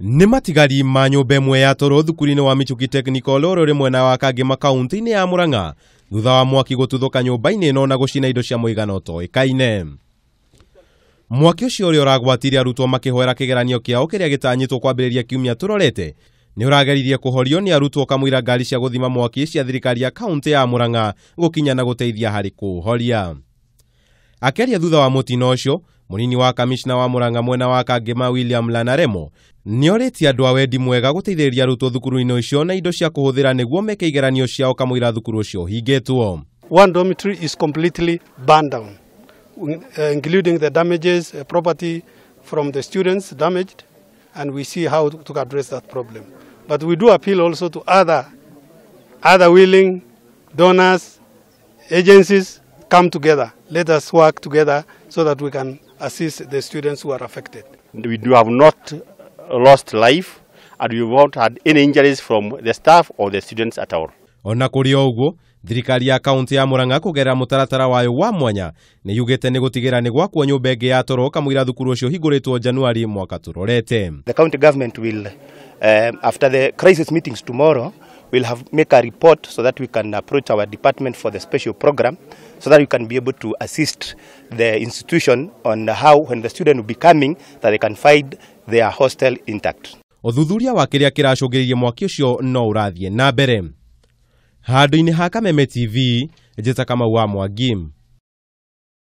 Nĩ matigari ma nyũmba ĩmwe ya toro thukuru-inĩ wa Michuki Technical ũrĩa ũrĩ mwena wa Kangema kaunti-inĩ ya Murang'a thutha wa mwaki gũtuthũka nyũmba-inĩ ĩno na gũcina indo cia mũigana ũtoĩkaine. Mwaki ũcio ũrĩa ũragwatirie arutwo makĩhoera kĩgeranio kĩao kĩrĩa gĩtanyĩtwo kwambĩrĩria kiumia tũrorete nĩ ũrageririe kũhorio nĩ arutwo kamũira ngari cia gũthima mwaki cia thirikari ya kaunti ya Murang'a gũkinya na gũteithia harĩ kũũhoria. Akĩaria thutha wa mũtino ũcio, mũnini wa kamishna wa Murang'a mwena wa Kangema William Lanaremo nĩorĩtie andũ a wendi mwega gũteithĩrĩria arutwo thukuru-inĩ ũcio na indo cia kũhũthĩra nĩguo meke igeranio ciao kamũira thukuru ũcio ũhingĩtwo. One dormitory is completely burned down, including the damages, property from the students damaged, and we see how to address that problem. But we do appeal also to other willing donors, agencies, come together. Let us work together so that we can assist the students who are affected. We do have not lost life and we won't had any injuries from the staff or the students at all. Ona kũrĩ o ũguo, thirikari ya kaunti ya Murang'a kũgerera mũtaratara wayo wa mwanya nĩ yugĩte nĩ gũtigĩra nĩ gwakwo nyũmba ĩngĩ ya toro kamũira thukuru ũcio ũhingũrĩtwo Januari mwaka tũrorete. The county government will, after the crisis meetings tomorrow, will have make a report so that we can approach our department for the special program so that we can be able to assist the institution on how, when the student will be coming, that they can find their hostel intact. Ũthuthuria wa kĩrĩa kĩracũngĩrĩirie mwaki ũcio no ũrathiĩ na mbere. Handũ-inĩ ha Kameme TV, njĩta Kamau wa Mwangi.